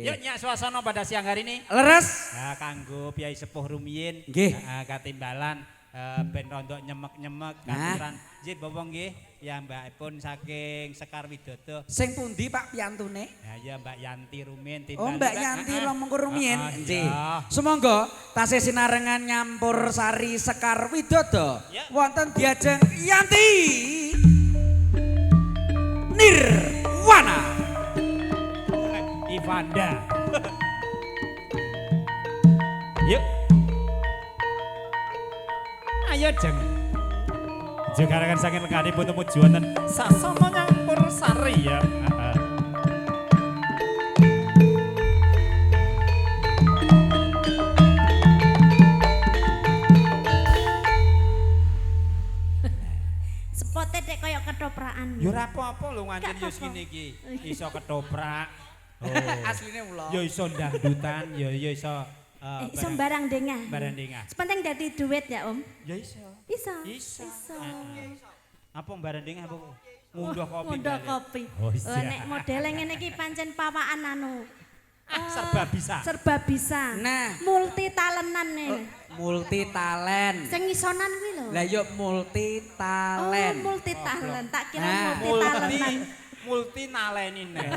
Yuk nyak suasana pada siang hari ini. Leres. Nah, kanggo piyai sepuh rumiyin. Nggih. Heeh, katimbalan ben rondok nyemek-nyemek Nah. katuran. Nggih bapak nggih, ya mbakipun saking Sekar Widodo. Sing pundi Pak piyantune? Ya ya Mbak Yanti rumiyin timbali. Oh Mbak Yanti mengko rumiyin. Heeh, Nggih. iya. Sumangga tasih sinarengan nyampur sari Sekar Widodo. Ya. Wonten diajeng Yanti Nirwana. Ivanda. Yuk. Ayo jeng. Jengarakan saking lenganipun tumuju wonten sasana nyampur sari ya. Heeh. Spote dek koyo ketoprakan. Ya ora apa-apa lho ngancen Gak yo apa-apa. ngene iki. Iso ketoprak. Oh. Asline ula. Ya iso dangdutan, ya ya iso Iso barang dengah. barang dengah. Sepenting dadi duit ya, Om. Ya iso. Iso. Iso. Iso. Heeh. Apa barang dengah apa? Ngunduh kopi. Ngunduh balik. kopi. Oh, Oh, iya. nek modele ngene iki pancen pawaan anu. Ah, serba bisa. Serba bisa. Nah. Multi talenan nih. Multi talent. Sing isonan kuwi lho. Lah yo multi talent. Oh, multi talent. Tak kira Nah. multi Multi talenan. multi naleni neh.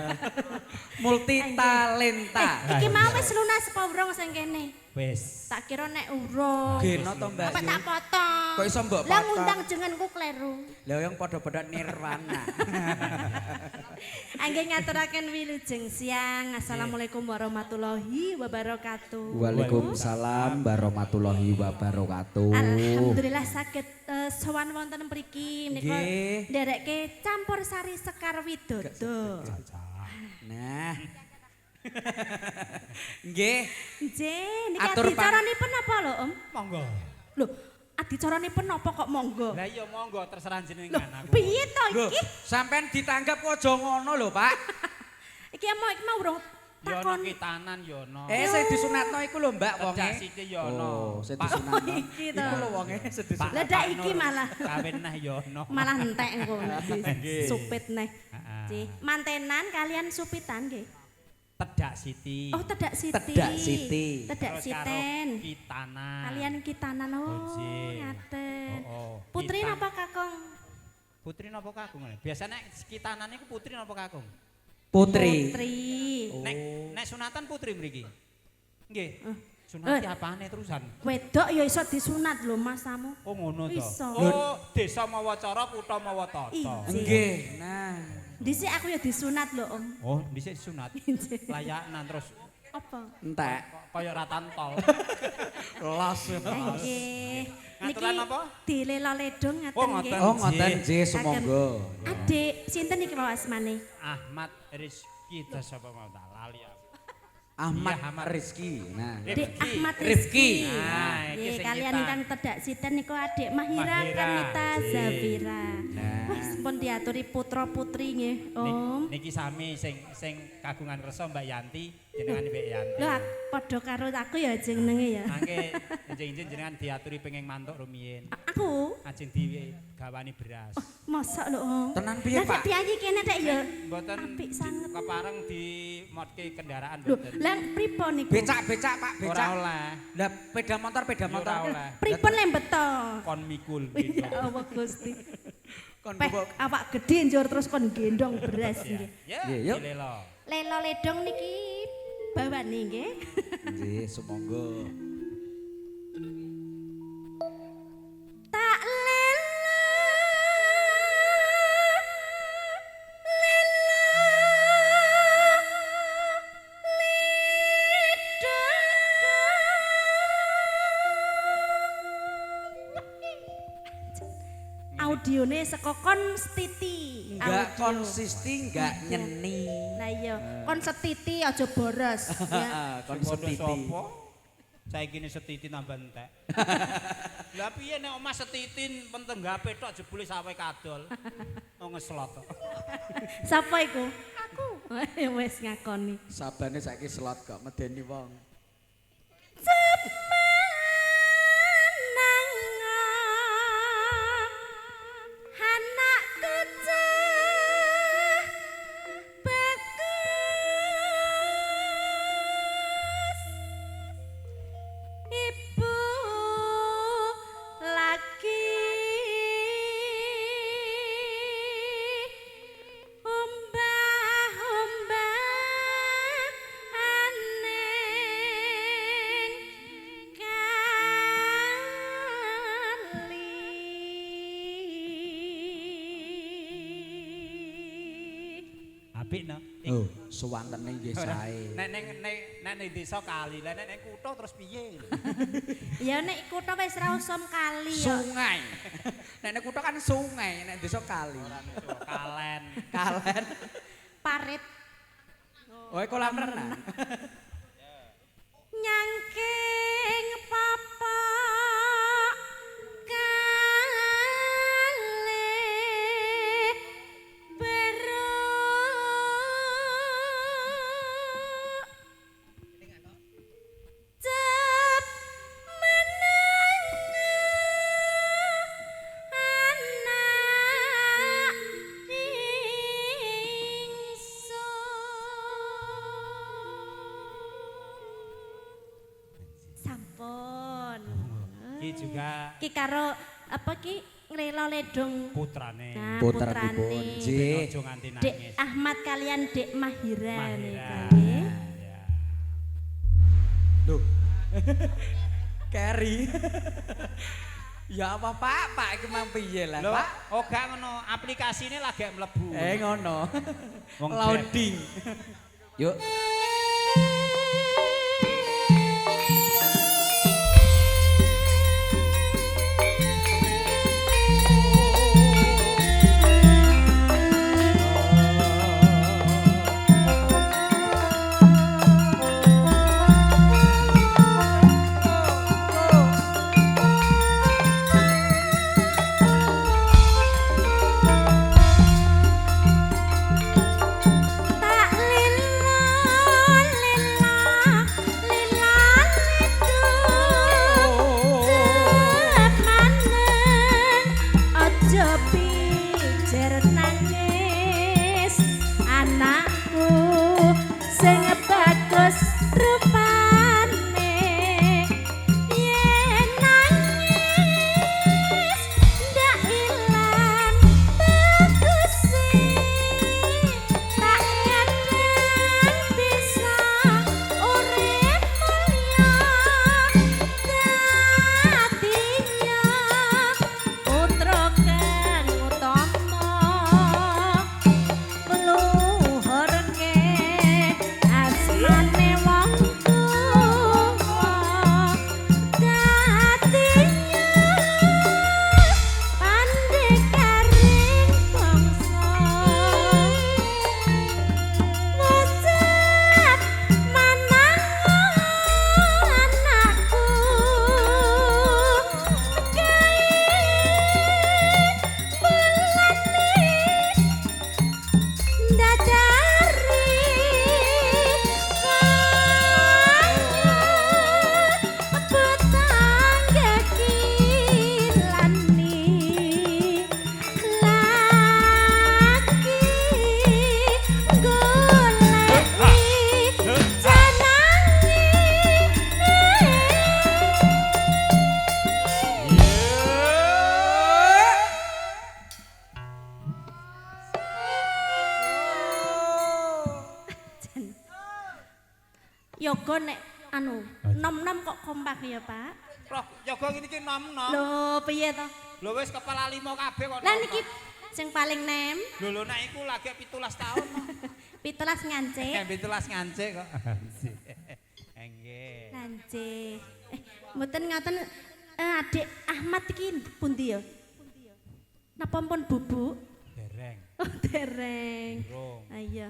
Multi talenta. Iki mau wis lunas apa urung sing kene? Wis. Tak kira nek urung. Geno to Mbak. Apa tak potong? Kok iso mbok Lah potong? ngundang jenengku kleru. Lah yang padha-padha nirwana. Angge ngaturaken wilujeng siang. Assalamualaikum warahmatullahi wabarakatuh. Waalaikumsalam warahmatullahi wabarakatuh. Alhamdulillah saged sowan wonten mriki menika Nggih. nderekke campur sari Sekar Widodo. Nah. Nggih, Nggih, niki Atur, Pak. adicaranipun napa lho, Om? Monggo. Lho, adicaranipun napa kok monggo? Lah iya monggo terserah Lho, jenengan aku. piye to lho, iki? sampean ditanggap kok aja ngono lho, Pak. Iki mau iki mau urung Ya ono takon. kitanan ya ono. Eh, sing disunatno iku lho, Mbak, wonge. Tedak sithik ya ono. Oh, sing Pak- disunatno. Iki to. Iku lho wonge sing disunatno. Lah dak iki malah Kawin nah ya ono. malah entek engko Nggih. supit neh. Heeh. Nggih, mantenan kalian supitan nggih. Tedak Siti. Oh, tedak Siti. Tedak Siti. Tedak Terus karo Siten. Kitanan. Kalian kitanan oh, Nggih. ngaten. Oh, oh. Putri Kitan. napa kakung? Putri napa kakung? Biasane kitanan iku putri napa kakung? Putri. Putri. Nek nek sunatan putri mriki. Nggih. Sunati Eh. apane terusan? Wedok ya iso disunat lho Mas tamu. Oh ngono to. Iso. Oh, desa mawa cara, kutha mawa tata. Iya. Nggih, nah. Dhisik aku ya disunat lho Om. Oh, dhisik sunat. Nggih. Layaknan terus Apa? Entek. kaya ratantol. Los. Nggih. Niki Ngaturan apa? dilela ledong ngaten Oh, ngoten. nggih. Oh, ngoten nggih, sumangga. Adik, sinten niki Pak asmane? Ahmad Rizky sapa mau tak lali aku. Ahmad Iya, Ahmad. Rizky. Nah. Adik Rifki. Ahmad Rifki. Rizky. Nah, iki Nggih, sing kalian kita. ingkang tedak siten niku adik Mahira, Mahira, Kanita nggih. Zafira. Nah. Wis pun diaturi putra-putri nggih, Om. Niki sami sing sing kagungan kersa Mbak Yanti, jenengan Mbak Yanti. Lho padha karo aku ya jenenge ya. Mangke enjing-enjing jenengan diaturi penging mantuk rumiyin. Aku Ajeng digawani beras. mosok lho, Om. Tenan piye, Lah, nek Pak? piyayi kene dek ya. Mboten Apik sanget. kepareng dimotke kendaraan Lho, mboten. lah pripun niku? Becak-becak, Pak, Ora becak. oleh. Lah peda motor, peda Ya ora motor. oleh. Pripun le beto? Kon mikul Ya Allah Gusti. Kon Peh mbok awak gedhe njur terus kon gendong beras nggih. Ya, Nggih, yuk. dilelo. Lelo ledong niki bawane nggih. Nggih, sumangga. Tak lelo lelo ledong. Audione saka Konstiti. Enggak Audio. konsisti, enggak nyeni. Lah iya, kon setiti aja boros ya. Heeh, kon Sing padha setiti. sapa? Saiki ne setiti tambah entek. Lah piye nek omah setitin pentenggape tok jebule sawe kadol. Oh ngeslot. tok. Sapa iku? Aku. Wis ngakoni. Sabane saiki slot kok medeni wong. Cemenang anakku cah bagus. Apik no. Oh, suwantene nggih sae. Nek ning nek ning desa kali, lah nek ning kutha terus piye? Ya nek kutha wis ra usum kali ya. Sungai. Nek ning kutha kan sungai, nek desa kali. Kalen. Kalen. Parit. Oh, kolam renang. Nyangking papak kali beruk cep meneng anak ingsun. Sampun. Iki juga Ki karo apa ki ngrela ledong putrane. Nah, Putranipun, putrane. nggih. Aja nganti Dek nangis. Ahmad kalian Dek Mahira Mahira. nika nggih. Ya. Loh. Carry. Ya apa Pak, Pak iki mang piye lah, Lho, Pak? oh gak ngono, aplikasine lagi mlebu. Ngono. Wong Loading. Yuk. Tak lila lila lila ledung cep maneng aja pijer nangis anakku sing bagus rupane yen nangis ndak ilang baguse tak kadang bisa urip mulya dadinya putra kang utama ngluhurke asmane wong tuwa dadinya pandhekaring bangsa Mocet manang anakku gawe mulane ndadari kaya tetangga kilani lagi goleki jenenge. Yoga nek anu nom-nom kok kompak ya, Pak? Roh, yoga ngene iki nom-nom. Lho, piye to? Lho wis kepala lima kabeh kok. Lah niki sing paling nem Lho lho nek iku lagi 17 tahun kok. 17 ngancik. 17 ngancik kok. Nggih. Ngancik. Mboten ngaten adik Ahmad iki pundi ya? Napa pun bubuk? Dereng. Oh, dereng. Durung. Ah, iya.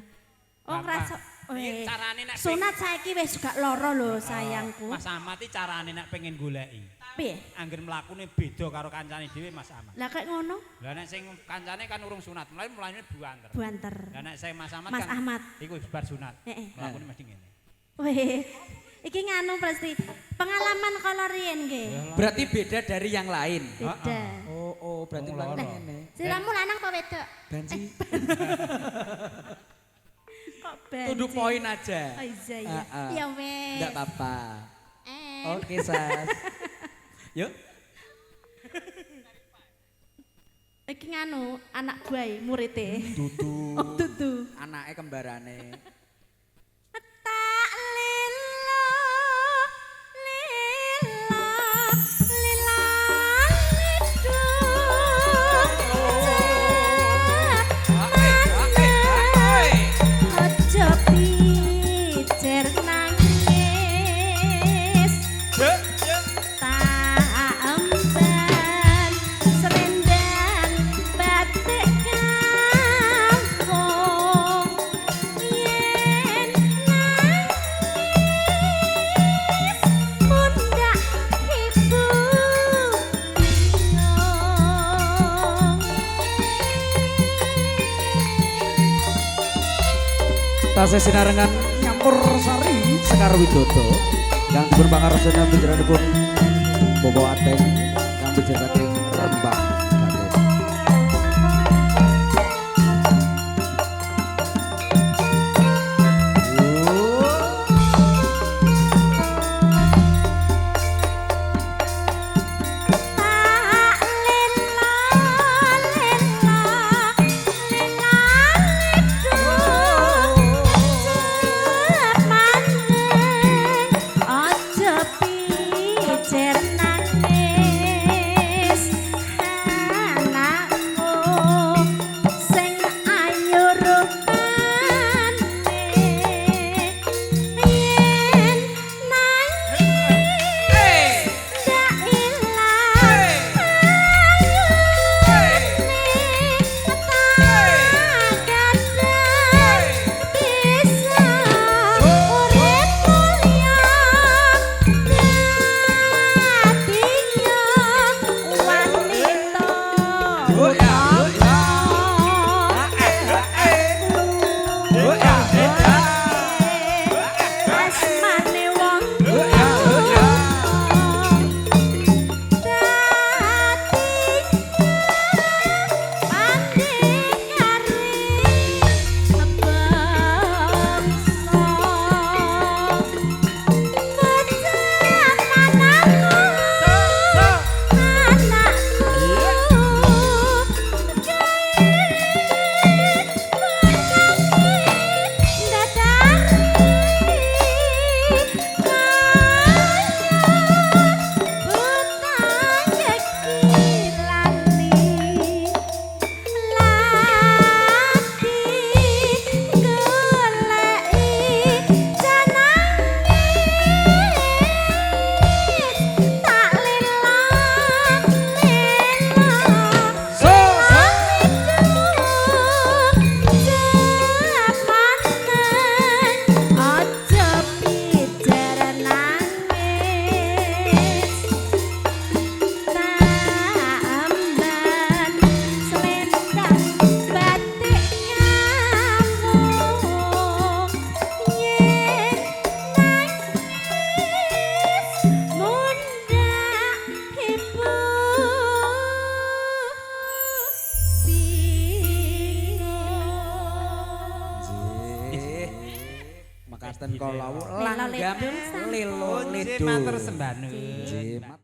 Oh, Gampang. ngrasa Iki carane nek sunat saiki wis gak lara lho sayangku. Mas Ahmad iki carane nek pengen goleki. Piye? Angger mlakune beda karo kancane dhewe Mas Ahmad. Lah kok ngono? Lah nek sing kancane kan urung sunat, mlayu mlayune buanter. Buanter. Lah nek sing Mas Ahmad Mas kan Ahmad. iku wis bar sunat. Heeh. Mlakune mesti ngene. Weh, iki nganu pasti pengalaman kala riyen nggih. Berarti beda dari yang lain. Beda. Oh, oh, berarti Wong mlaku loro. ngene. Siramu lanang apa wedok? Banci. Kok banci? Tuduh poin aja. Oh iya iya. Ah, ah. Ya wes. Enggak apa-apa. Oke, Sas. Yuk. Iki nganu anak buah murite. Dudu. Oh dudu. Anake kembarane. Tak lila lila lila ledung cep maneng Tasih sinarengan nyampur sari Sekar Widodo kang dipun pangarsana panjenenganipun Bapak Ateng kang pijer saking Rembang. Mekaten kala langgam lelo ledo. Matur sembah nuwun.